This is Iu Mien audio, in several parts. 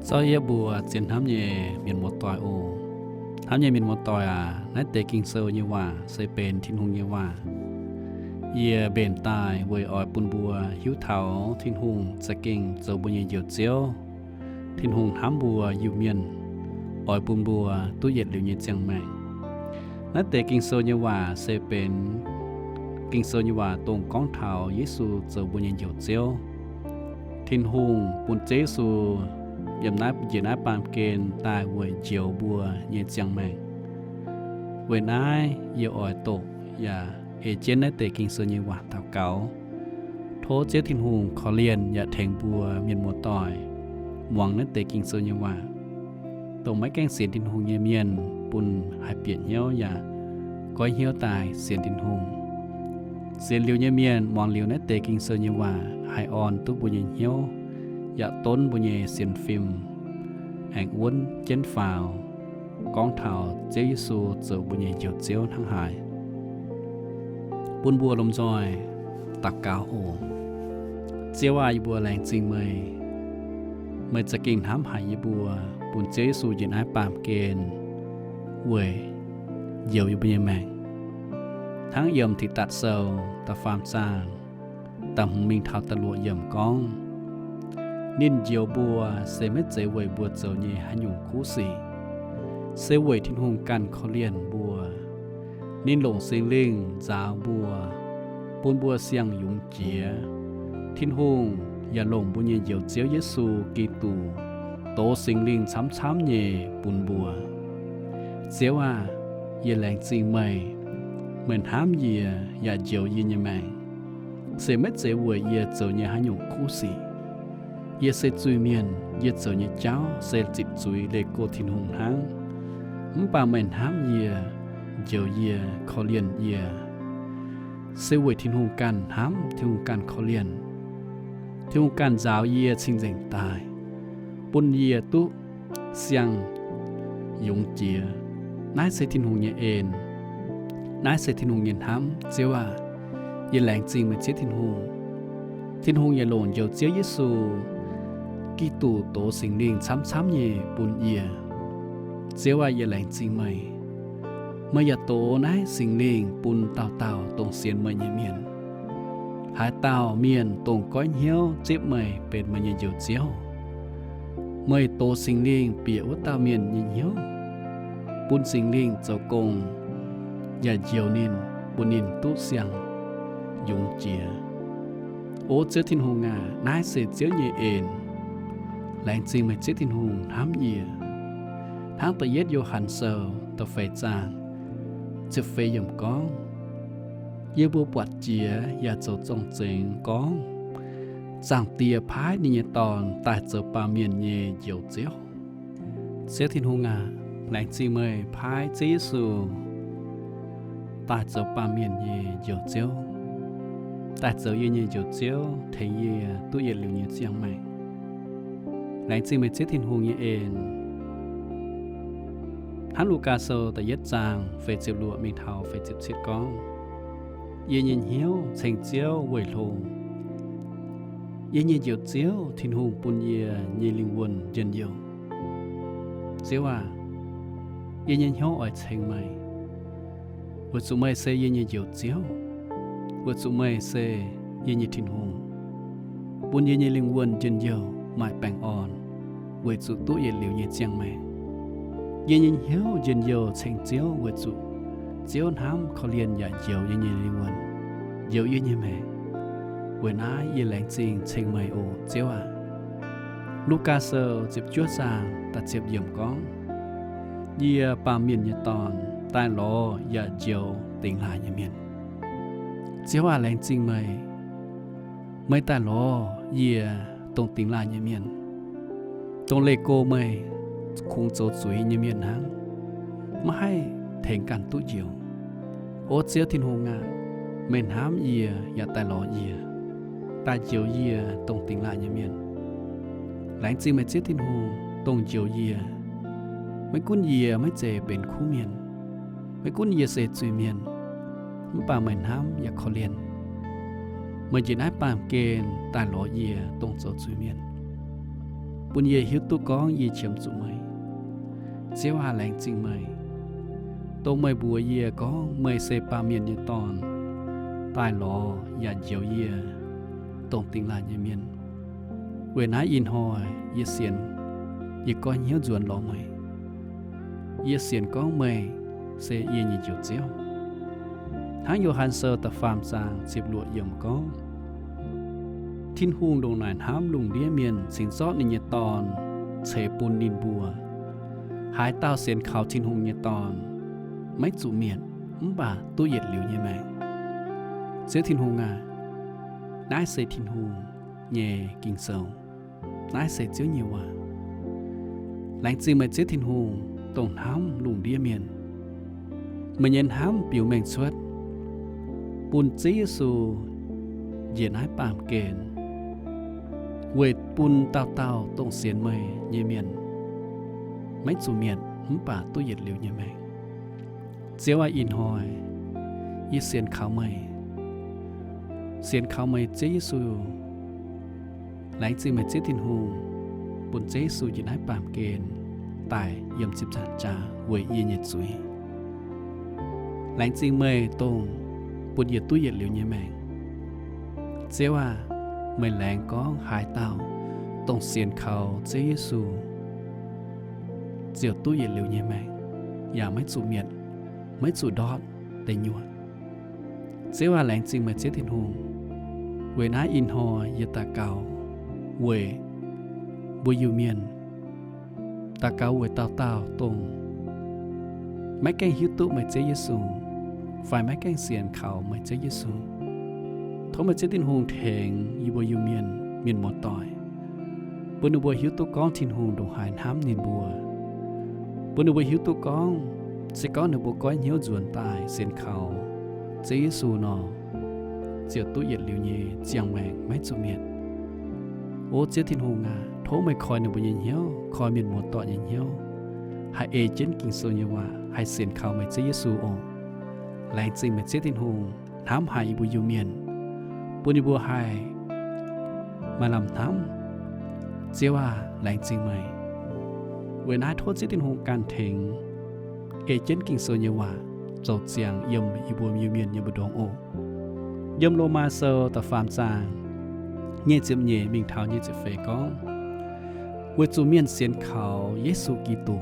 Zorqv yie mbuo zien hnamv nyei mienh muoz-doic oc. Hnamv nyei mienh muoz-doic aac, naaiv deix Ging-Sou nyei waac se benx Tin-Hungh nyei waac. Yie mbenc daaih weic oix bun mbuo hiuv taux Tin-Hungh za'gengh zoux mbuo nyei Njoux Ziouv. Tin-Hungh hnamv mbuo Iu-Mienh, oix bun mbuo duqv yietc liuz nyei ziangh maengc. Naaiv deix Ging-Sou nyei waac se benx Ging-Sou nyei waac dongh gorngv taux Yesu zoux mbuo nyei Njoux Ziouv. Tin-Hungh bun Ziouv Yesu yiem naaiv, njiec naaiv baamh gen daaih weic njoux mbuo nyei ziangh maengc. Weic naaiv yie oix doqc yaac ei jienv naaiv deix Ging-Sou nyei waac daux gaux. Tov Ziouv Tin-Hungh korv-lienh yaac tengx mbuo mienh muoz-doic muangx naaiv deix Ging-Sou nyei waac. Dongh maiv gaengh sienx Tin-Hungh nyei mienh bun haih bieqc hnyouv yaac goiv hnyouv daaih sienx Tin-Hungh. Sienx liuz nyei mienh muangx liuz naaiv deix Ging-Sou nyei waac haih orn duqv mbuo nyei hnyouv, yaac donv mbuo nyei sienx fim, aengx wuonv jienv faaux gorngv taux Ziouv Yesu zoux mbuo nyei Njoux Ziouv hnangv haaix. Bun mbuo lomh nzoih daux gaux oc. Ziouv aac, yie mbuo laengz zingh meih. Meih za'gengh hnamv haic yie mbuo, bun Ziouv Yesu njiec naaiv baamh gen weic njoux yie mbuo nyei maengc. Hnangv yiem Tidatc Sou da'faam zaang da'hmz mingh taux da'luoqc yiemc gorngv, ninh njoux mbuo se maiv zeiz weic mbuo zoux nyei haaix nyungc kuv sic, se weic Tin-Hungh ganh korv-lienh mbuo. Ninh longc Singx Lingh nzaaux mbuo, bun mbuo siang yungz jiex. Tin-Hungh yaac longc mbuo nyei Njoux Ziouv Yesu Giduc dox Singx Lingh camv-camv nyei bun mbuo. Ziouv aah! Yie laengz zingh meih. Meih hnamv yie yaac njoux yie nyei maengc, se maiv zeiz weic yie zoux nyei haaix nyungc kuv sic. Yie se zuiz-mienh, yie zoux nyei jauv se zitc zuiz leih go Tin-Hungh hnangv. Mv baac meih hnamv yie, njoux yie, korv-lienh yie, se weic Tin-Hungh ganh hnamv, Tin-Hungh ganh korv-lienh. Tin-Hungh ganh nzaaux yie cing-nzengc daaih, bun yie duqv siang yungz jiex. Naaiv se Tin-Hungh nyei en. Naaiv se Tin-Hungh nyei hnamv. Ziouv aah! Yie laengz zingh meih, Ziouv Tin-Hungh. Tin-Hungh yaac longc Njoux Ziouv Yesu Giduc dox Singx Lingh camv-camv nyei bun yie. Ziouv aah! Yie laengz zingh meih. Meih yaac dox naaiv Singx Lingh bun dauh dauh dongh sienx meih nyei mienh. Haaix dauh mienh dongh goiv hnyouv zipv meih benx meih nyei Njoux Ziouv, meih dox Singx Lingh bieqc wuov dauh mienh nyei hnyouv, bun Singx Lingh zoux gong yaac njoux ninh, bun ninh duqv siang yungz jiex. O Ziouv Tin-Hungh aac, naaiv se Ziouv nyei en. Laengz zingh meih, Ziouv Tin-Hungh, hnamv yie. Hnangv da'yietv Yo^han Sou da'feix zaang ziepc feix yiemc gorngv, yie mbuo buatc jiex yaac zoux zorng-zengx gorngv, Zaangc Diex paaiv ninh nyei Dorn daaih zoux baamh mienh nyei Njoux Ziouv. Ziouv Tin-Hungh aac, laengz zingh meih paaiv Ziouv Yesu daaih zoux baamh mienh nyei Njoux Ziouv, daaih zoux yie nyei Njoux Ziouv, tengx yie duqv yietc liuz nyei ziangh maengc. Laengz zingh meih, Ziouv Tin-Hungh, nyei en. Hnangv Lugaa Sou da'yietv zaang feix ziepc luoqc mingh taux feix ziepc cietv gorngv, yie nyei hnyouv ceng Ziouv weic hlo. Yie nyei Njoux Ziouv, Tin-Hungh bun yie nyei lingh wuonh njien-youh. Ziouv aac, yie nyei hnyouv oix ceng meih, weic zuqc meih se yie nyei Njoux Ziouv, weic zuqc meih se yie nyei Tin-Hungh, bun yie nyei lingh wuonh njien-youh maaih baengh orn, weic zuqc duqv yietc liuz nyei ziangh maengc. Yie nyei hnyouv njien-youh ceng Ziouv weic zuqc Ziouv hnamv, korv-lienh yaac njoux yie nyei lingh wuonh, njoux yie nyei maengc. Weic naaiv yie laengz zingh ceng meih oc, Ziouv aac. Lugaa Sou ziepc juov zaang da'ziepc yiemc gorngv, yie, Baamh Mienh nyei Dorn, daaih lorz yaac njoux dingx laaih nyei mienh. Ziouv aac, laengz zingh meih. Meih daaih lorz yie, dongh dingx laaih nyei mienh, dongh leih go meih, kungx zoux zuiz nyei mienh hnangv, maiv haih tengx ganh duqv njoux. O Ziouv Tin-Hungh aac, meih hnamv yie yaac daaih lorz yie, daaih njoux yie, dongh dingx laaih nyei mienh. Laengz zingh meih, Ziouv Tin-Hungh, dongh njoux yie. Maiv gunv yie maiv zeiz benx kuv mienh, maiv gunv yie se zuiz-mienh, mv baac meih hnamv yaac korv-lienh. Meih njiec naaiv baamh gen daaih lorz yie, dongh zoux zuiz-mienh. bun yie hiuv duqv gorngv yie qiemx zuqc meih. Ziouv aac, laengz zingh meih, dongh meih mbuox yie gorngv meih se Baamh Mienh nyei Dorn, daaih lorz yaac njoux yie, dongh dingh laanh nyei mienh. Weic naaiv ih hnoi yie sienx, yie goiv hnyouv nzuonx lorz meih. Yie sienx gorngv meih se yie nyei Njoux Ziouv. Hnangv Yo^han Sou da'faam zaang ziepc luoqc yiemc gorngv, Tin-Hungh ndongc naaic hnamv lungh ndiev mienh cingx zorqv ninh nyei Dorn ceix bun ninh mbuo. Haaix dauh sienx kaux Tin-Hungh nyei Dorn, maiv zuqc mietc, mv baac duqv yietc liuz nyei maengc. Ziouv Tin-Hungh aac, naaiv se Tin-Hungh nyei Ging-Sou. Naaiv se Ziouv nyei waac. Laengz zingh meih Ziouv Tin-Hungh, dongh hnamv lungh ndiev mienh. Meih nyei hnamv biux mengh cuotv bun Ziouv Yesu njiec naaiv baamh gen, weic bun dauh dauh dongh sienx meih nyei mienh maiv zuqc mietc mv baac duqv yietc liuz nyei maengc. Ziouv aac, ih hnoi yie sienx kaux meih, sienx kaux meih Ziouv Yesu. Laengz zingh meih Ziouv Tin-Hungh, bun Ziouv Yesu njiec naaiv baamh gen daaih yiem ziepc nzaangc jaax weic yie nyei zuiz. Laengz zingh meih dongh bun yie duqv yietc liuz nyei maengc. Ziouv aac, meih laengz gorngv haaix dauh dongh sienx kaux Ziouv Yesu ziouc duqv yietc liuz nyei maengc, yaac maiv zuqc mietc, maiv zuqc ndortv deic nyuoqc. Ziouv aac, laengz zingh meih Ziouv Tin-Hungh. Weic naaiv ih hnoi yie daux gaux weic mbuo Iu-Mienh, daux gaux weic dauh dauh dongh maiv gaengh hiuv duqv meih Ziouv Yesu, fai maiv gaengh sienx kaux meih Ziouv Yesu. Tov meih Ziouv Tin-Hungh tengx yie mbuo Iu-Mienh mienh muoz-doic, bun ninh mbuo hiuv duqv gorngv Tin-Hungh ndongc haaix hnamv ninh mbuo, bun ninh mbuo hiuv duqv gorngv se gorngv ninh mbuo goiv hnyouv nzuonx daaih sienx kaux Ziouv Yesu nor, ziouc duqv yietc liuz nyei ziangh maengc maiv zuqc mietc. O Ziouv Tin-Hungh aac, tov meih koi ninh mbuo nyei hnyouv, koi mienh muoz-doic nyei hnyouv, haih ei jienv Ging-Sou nyei waac, haih sienx kaux meih Ziouv Yesu oc. Laengz zingh meih Ziouv Tin-Hungh hnamv haic yie mbuo Iu-Mienh, bun yie mbuo haih maaih lamh hnamv. Ziouv aac, laengz zingh meih. Weic naaiv tov Ziouv Tin-Hungh ganh tengx ei jienv Ging-Sou nyei waac zoux ziangx yiem yie mbuo Iu-Mienh nyei mbu'ndongx oc. Yiem Lomaa Sou da'faam zaang nyic ziepc nyeic mingh taux nyic ziepc feix gorngv, weic zuqc mienh sienx kaux Yesu Giduc,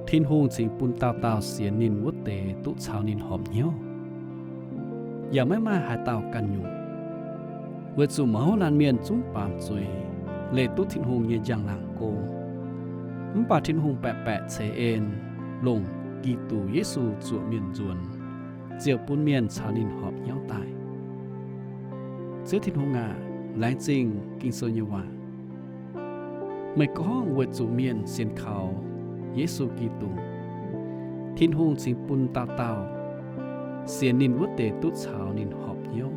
Tin-Hungh cingx bun dauh dauh sienx ninh wuov deix duqv caux ninh horpc hnyouv, yaac maiv maaih haaix dauh ganh nyungc. Weic zuqc mouz laanh mienh zungv baamz zuiz, leih duqv Tin-Hungh nyei njang-laangc go. Mv baac Tin-Hungh baeqc baeqc ceix en, longc Giduc Yesu zuoqc mienh nzuonx, ziouc bun mienh caux ninh horpc hnyouv daaih. Ziouv Tin-Hungh aac, laengz zingh Ging-Sou nyei waac. Meih gorngv weic zuqc mienh sienx kaux Yesu Giduc, Tin-Hungh cingx bun dauh dauh sienx ninh wuov deix duqv caux ninh horpc hnyouv.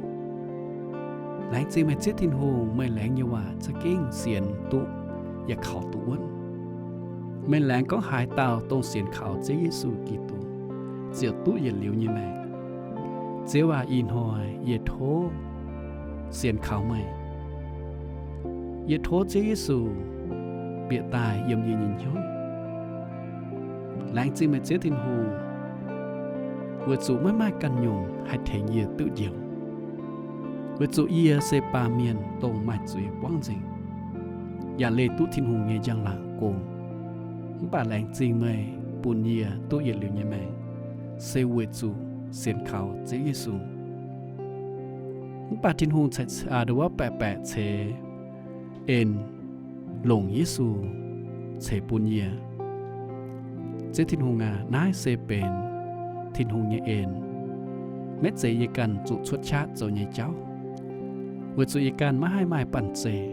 Laengz zingh meih Ziouv Tin-Hungh, meih laengz nyei waac za'gengh sienx duqv yaac kaux duqv wuonv. Meih laengz gorngv haaix dauh dongh sienx kaux Ziouv Yesu Giduc ziouc duqv yietc liuz nyei maengc. Ziouv aac, ih hnoi yie tov sienx kaux meih. Yie tov Ziouv Yesu bieqc daaih yiem yie nyei hnyouv. Laengz zingh meih Ziouv Tin-Hungh, weic zuqc maiv maaih ganh nyungc haih tengx yie duqv njoux. Weic zuqc yie se baamh mienh dongh maaih zuiz buangv nzengc, yaac leih duqv Tin-Hungh nyei njang-laangc go. Mv baac laengz zingh meih bun yie duqv yietc liuz nyei maengc, se weic zuqc sienx kaux Ziouv Yesu. Mv baac Tin-Hungh ceix, aa, nduov baeqc baeqc ceix en longc Yesu ceix bun yie. Ziouv Tin-Hungh aac, naaiv se benx Tin-Hungh nyei en. Maiv zeiz yie ganh zuqc cuotv qaqv zoux nyei jauv, weic zuqc yie ganh maiv haih maaih banh zeic,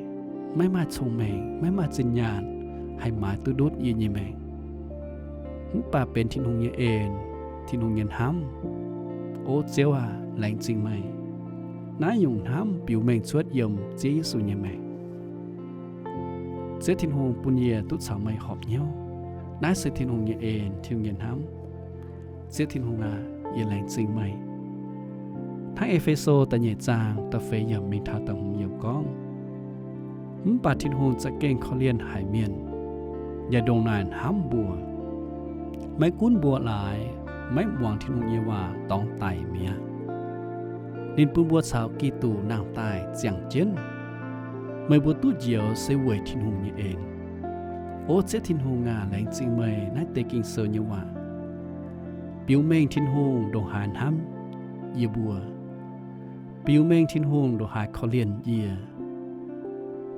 maiv maaih cong-mengh, maiv maaih zinh nyaanh haih maaiz duqv ndutv yie nyei maengc. Mv baac benx Tin-Hungh nyei en, Tin-Hungh nyei hnamv. O Ziouv aac, laengz zingh meih. Naaiv nyungc hnamv biux mengh cuotv yiem Ziouv Yesu nyei maengc. Ziouv Tin-Hungh bun yie duqv caux meih horpc hnyouv. Naaiv se Tin-Hungh nyei en, Tin-Hungh nyei hnamv. Ziouv Tin-Hungh aac, yie laengz zingh meih. Hnangv E^fe^so da'nyeic zaang da'feix yiemc mingh taux da'hmz yiemc gorngv, Mv baac Tin-Hungh za'gengh korv-lienh haic mienh, yaac ndongc naaic hnamv mbuo. Maiv gunv mbuo laaix maiv muangx Tin-Hungh nyei waac dorngx daic mi'aqv, ninh bun mbuo caux Giduc nangh daaih ziangh jienv. Meih mbuo duqv njoux se weic Tin-Hungh nyei en. O Ziouv Tin-Hungh aac, laengz zingh meih naaiv deix Ging-Sou nyei waac, biux mengh Tin-Hungh ndongc haaix hnamv yie mbuo, biux mengh Tin-Hungh ndongc haaix korv-lienh yie.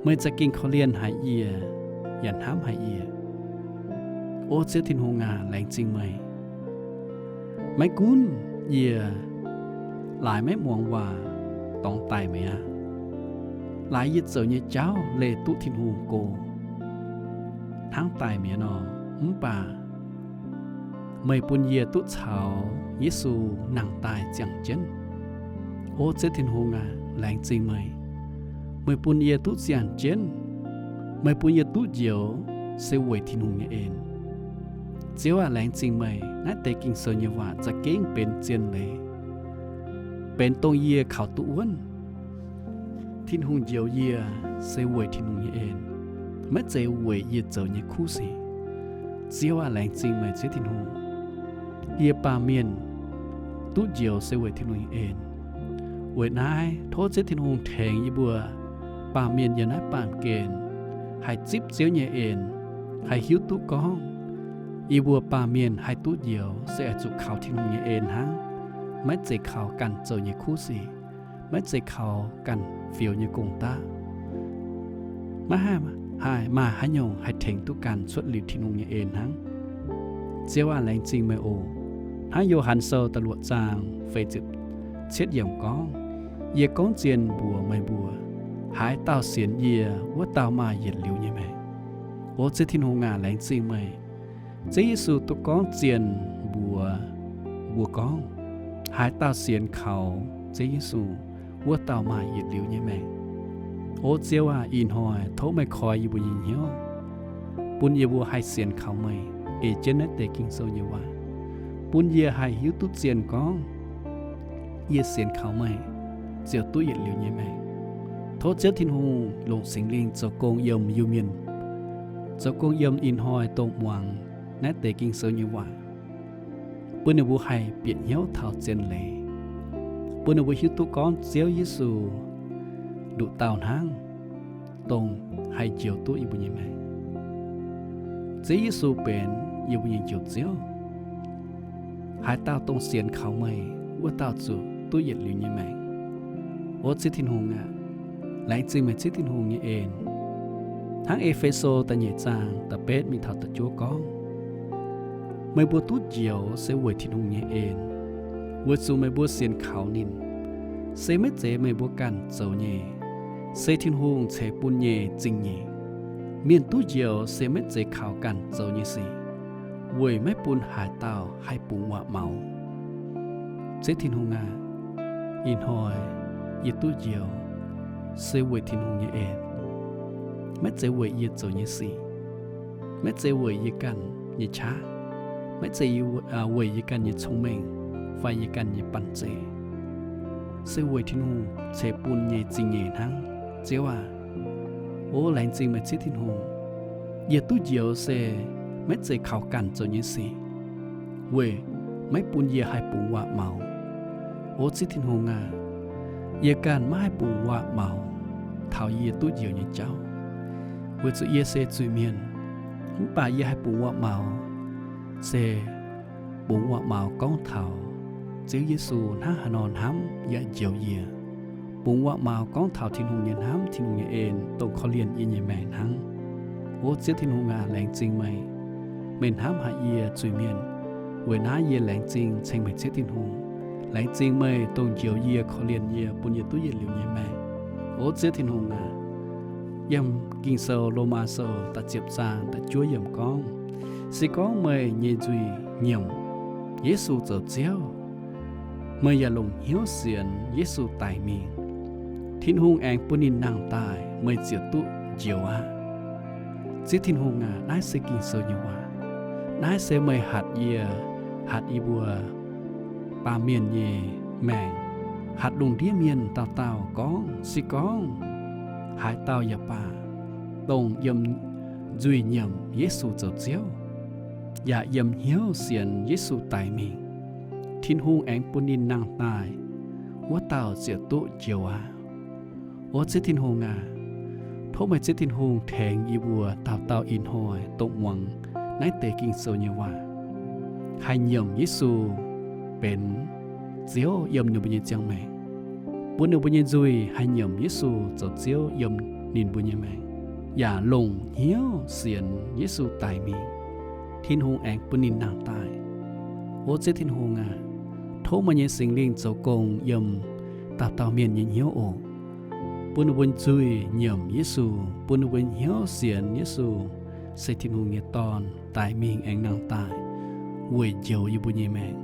Meih za'gengh korv-lienh haic yie, yaac hnamv haic yie. O Ziouv Tin-Hungh aac, laengz zingh meih. Maiv gunv yie laaix maiv muangx waac dorngx daic mi'aqv, laaix yie zoux nyei jauv leih duqv Tin-Hungh go hnangv daic mi'aqv nor, mv baac meih bun yie duqv caux Yesu nangh daaih ziangh jienv. O Ziouv Tin-Hungh aac, laengz zingh meih. Meih bun yie duqv ziangh jienv, meih bun yie duqv njoux se weic Tin-Hungh nyei en. Ziouv aac, laengz zingh meih. Naaiv deix Ging-Sou nyei waac za'gengh benx zien leiz, benx dongh yie kaux duqv wuonv. Tin-Hungh njoux yie se weic Tin-Hungh nyei en, maiv zeiz weic yie zoux nyei kuv sic. Ziouv aac, laengz zingh meih Ziouv Tin-Hungh. Yie baamh mienh duqv njoux se weic Tin-Hungh nyei en. Weic naaiv tov Ziouv Tin-Hungh tengx yie mbuo baamh mienh yiem naaiv baamh gen haih zipv Ziouv nyei en, haih hiuv duqv gorngv yie mbuo baamh mienh haih duqv njoux se oix zuqc kaux Tin-Hungh nyei en hnangv, maiv zeiz kaux ganh zoux nyei kuv sic, maiv zeiz kaux ganh fioux nyei gong-daqv. Maiv haih maaih haaix nyungc haih tengx duqv ganh cuotv liuz Tin-Hungh nyei en hnangv. Ziouv aac, laengz zingh meih oc. Hnangv Yo^han Sou da'luoqc zaang feix ziepc cietv yiemc gorngv, Yie gorngv zien mbuox meih mbuo, haaix dauh sienx yie, wuov dauh maaih yietc liuz nyei maengc. O Ziouv Tin-Hungh aac, laengz zingh meih. Ziouv Yesu duqv gorngv zien mbuox mbuo gorngv, haaix dauh sienx kaux Ziouv Yesu, wuov dauh maaih yietc liuz nyei maengc. O Ziouv aac, ih hnoi tov meih koi yie mbuo nyei hnyouv, bun yie mbuo haih sienx kaux meih ei jienv naaiv deix Ging-Sou nyei waac, bun yie haih hiuv duqv zien gorngv yie sienx kaux meih ziouc duqv yietc liuz nyei maengc. Tov Ziouv Tin-Hungh longc Singx Lingh zoux gong yiem Iu-Mienh, zoux gong yiem ih hnoi dongh muangx naaiv deix Ging-Sou nyei waac, bun ninh mbuo haih bieqc hnyouv taux zien leiz, bun ninh mbuo hiuv duqv gorngv Ziouv Yesu nduqc dauh hnangv, dongh haih njoux duqv yie mbuo nyei maengc. Ziouv Yesu benx yie mbuo nyei Njoux Ziouv. Haaix dauh dongh sienx kaux meih, wuov dauh zuqc duqv yietc liuz nyei maengc. O Ziouv Tin-Hungh aac, laengz zingh meih Ziouv Tin-Hungh nyei en. Hnangv E^fe^so da'nyeic zaang da'betv mingh taux da'juov gorngv, meih mbuo duqv njoux se weic Tin-Hungh nyei en, weic zuqc meih mbuo sienx kaux ninh. Se maiv zeiz meih mbuo ganh zoux nyei, se Tin-Hungh ceix bun nyei zingh nyeic. Mienh duqv njoux se maiv zeiz kaux ganh zoux nyei sic, weic maiv bun haaix dauh haih bungx waac-maux. Ziouv Tin-Hungh aac, ih hnoi yie duqv njoux se weic Tin-Hungh nyei en, maiv zeiz weic yie zoux nyei sic, maiv zeiz weic yie ganh nyei qaqv, maiv zeiz weic yie ganh nyei cong-mengh fai yie ganh nyei banh zeic. Se weic Tin-Hungh ceix bun nyei zingh nyeic hnangv. Ziouv aac, o laengz zingh meih Ziouv Tin-Hungh. Yie duqv njoux se maiv zeiz kaux ganh zoux nyei sic, weic maiv bun yie haih bungx waac-maux. O Ziouv Tin-Hungh aac, yie ganh maiv haih bungx waac-maux taux yie duqv njoux nyei jauv, weic zuqc yie se zuiz-mienh. Mv baac yie haih bungx waac-maux se bungx waac-maux gorngv taux Ziouv Yesu hnangv haaix nor hnamv yaac njoux yie, bungx waac-maux gorngv taux Tin-Hungh nyei hnamv, Tin-Hungh nyei en dongh korv-lienh yie nyei maengc hnangv. O Ziouv Tin-Hungh aac, laengz zingh meih. Meih hnamv haic yie zuiz-mienh. Weic naaiv yie laengz zingh ceng meih Ziouv Tin-Hungh. Laengz zingh meih dongh njoux yie, korv-lienh yie, bun yie duqv yietc liuz nyei maengc. O Ziouv Tin-Hungh aac, yiem Ging-Sou Lomaa Sou da'ziepc zaang da'juov yiemc gorngv, se gorngv meih nyei nzuih nyiemc Yesu zoux Ziouv, meih yaac longc hnyouv sienx Yesu daic mingh, Tin-Hungh aengx bun ninh nangh daaih, meih ziouc duqv njoux aqv. Ziouv Tin-Hungh aac, naaiv se Ging-Sou nyei waac. Naaiv se meih hatc yie, hatc yie mbuo baamh mienh nyei maengc, hatc lungh ndiev mienh dauh dauh gorngv, se gorngv haaix dauh yaac baac, dongh yiem nzuih nyiemc Yesu zoux Ziouv, yaac yiem hnyouv sienx Yesu daic mingh, Tin-Hungh aengx bun ninh nangh daaih, wuov dauh ziouc duqv njoux aqv. O Ziouv Tin-Hungh aac, tov meih Ziouv Tin-Hungh tengx yie mbuo dauh dauh ih hnoi dongh muangx naaiv deix Ging-Sou nyei waac, haih nyiemc Yesu benx Ziouv yiem ninh mbuo nyei ziangh maengc, bun ninh mbuo nyei nzuih haih nyiemc Yesu zoux Ziouv yiem ninh mbuo nyei maengc, yaac longc hnyouv sienx Yesu daic mingh, Tin-Hungh aengx bun ninh nangh daaih. O Ziouv Tin-Hungh aac, tov meih nyei Singx Lingh zoux gong yiem dauh dauh mienh nyei hnyouv oc, bun ninh mbuo nzuih nyiemc Yesu, bun ninh mbuo hnyouv sienx Yesu se Tin-Hungh nyei Dorn, daic mingh aengx nangh daaih weic njoux yie mbuo nyei maengc.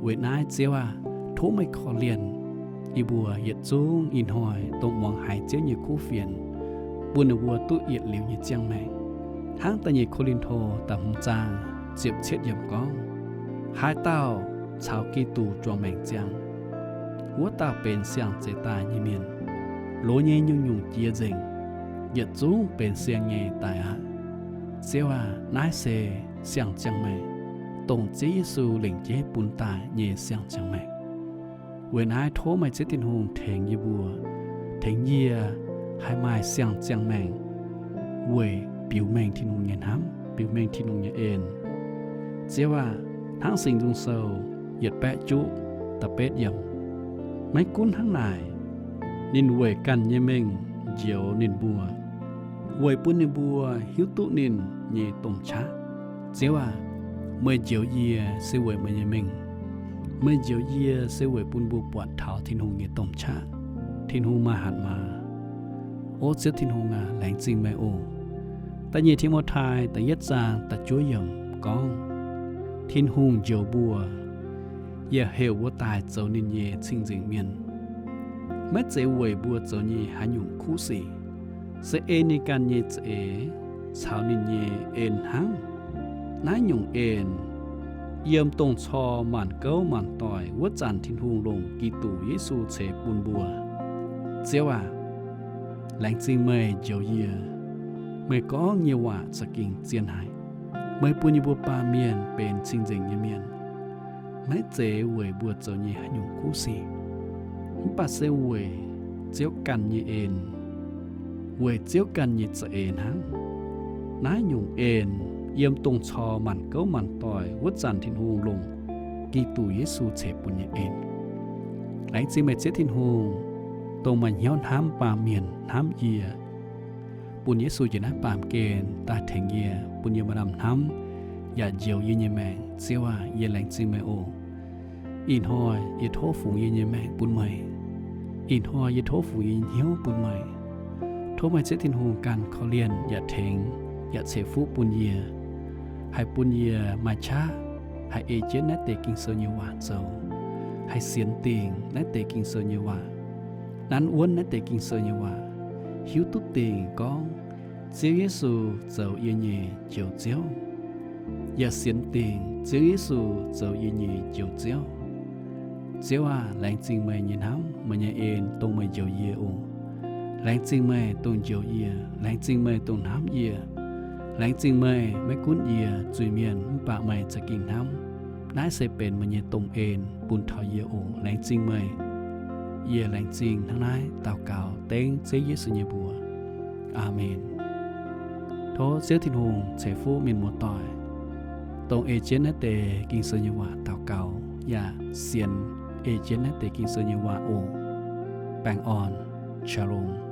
Weic naaiv Ziouv aah, tov meih korv-lienh yie mbuo yietc zungv ih hnoi dongh muangx haiz Ziouv nyei kuv fienx, bun ninh mbuo duqv yietc liuz nyei ziangh maengc. Hnangv da'nyeic Ko^lin^to da'hmz zaang ziepc cietv yiemc gorngv, haaix dauh caux Giduc juangc maengc ziangh, wuov dauh benx siang-zeix daaih nyei mienh. Loz nyei nyungc-nyungc jiex nzengc, yietc zungv benx siang nyei daaih aqv. Ziouv aah, naaiv se siang-ziangh maengc, dongh Ziouv Yesu lengc jeiv bun daaih nyei siang-ziangh maengc. Weic naaiv tov meih Ziouv Tin-Hungh tengx yie mbuo, tengx yie haih maaih siang-ziangh maengc weic biux mengh Tin-Hungh nyei hnamv, biux mengh Tin-Hungh nyei en. Ziouv aah, hnangv Singx Nzung Sou yietc baeqv juqv da'betv yiemc, maiv gunv hnangv naaic, ninh weic ganh nyei mengh njoux ninh mbuo, weic bun ninh mbuo hiuv duqv ninh nyei domh qaqv. Ziouv aah, meih njoux yie se weic meih nyei mengh. Meih njoux yie se weic bun mbuo buatc taux Tin-Hungh nyei domh qaqv, Tin-Hungh maaih hatc maaz. O Ziouv Tin-Hungh aac, laengz zingh meih oc. Da'nyeic Ti^mo^tai da'yietv zaang da'juov yiemc gorngv, Tin-Hungh njoux mbuo, yaac heuc mbuo daaih zoux ninh nyei cing-nzengc mienh, maiv zeiz weic mbuo zoux nyei haaix nyungc kuv sic, se ei ninh ganh nyei za'eix caux ninh nyei en hnangv. Naaiv nyungc en yiem dongh cor maanc gouv maanc doic wuov zanc Tin-Hungh longc Giduc Yesu ceix bun mbuo. Ziouv aac, laengz zingh meih njoux yie. Meih gorngv nyei waac za'gengh zien haic. Meih bun yie mbuo baamh mienh benx cing-nzengc nyei mienh, maiv zeiz weic mbuo zoux nyei haaix nyungc kuv sic, mv baac se weic Ziouv ganh nyei en, weic Ziouv ganh nyei za'eix hnangv. Naaiv nyungc en yiem dongh cor maanc gouv maanc doic wuov zanc Tin-Hungh longc Giduc Yesu ceix bun nyei en. Laengz zingh meih Ziouv Tin-Hungh, dongh meih hnyouv hnamv baamh mienh hnamv yie, bun Yesu njiec naaiv baamh gen daaih tengx yie, bun yie maaih lamh hnamv yaac njoux yie nyei maengc. Ziouv aac, yie laengz zingh meih oc. Ih hnoi yie tov fungx yie nyei maengc bun meih. Ih hnoi yie tov fungx yie nyei hnyouv bun meih. Tov meih Ziouv Tin-Hungh ganh korv-lienh yaac tengx yaac ceix fuqv bun yie, haih bun yie maaih qaqv haih ei jienv naaiv deix Ging-Sou nyei waac zoux, haih sienx dingc naaiv deix Ging-Sou nyei waac, nanv wuonv naaiv deix Ging-Sou nyei waac, hiuv duqv dingc gorngv Ziouv Yesu zoux yie nyei Njoux Ziouv, yaac sienx dingc Ziouv Yesu zoux yie nyei Njoux Ziouv. Ziouv aac, laengz zingh meih nyei hnamv, meih nyei en dongh meih njoux yie oc. Laengz zingh meih dongh njoux yie, laengz zingh meih dongh hnamv yie. Laengz zingh meih maiv gunv yie zuiz-mienh mv baac meih za'gengh hnamv. Naaiv se benx meih nyei domh en bun taux yie oc. Laengz zingh meih. Yie laengz zingh hnangv naaiv daux gaux dengv Ziouv Yesu nyei mbuox. Aamen. Tov Ziouv Tin-Hungh ceix fuqv mienh muoz-doic, dongh ei jienv naaiv deix Ging-Sou nyei waac daux gaux yaac sienx ei jienv naaiv deix Ging-Sou nyei waac oc. Baengh orn. Shalom.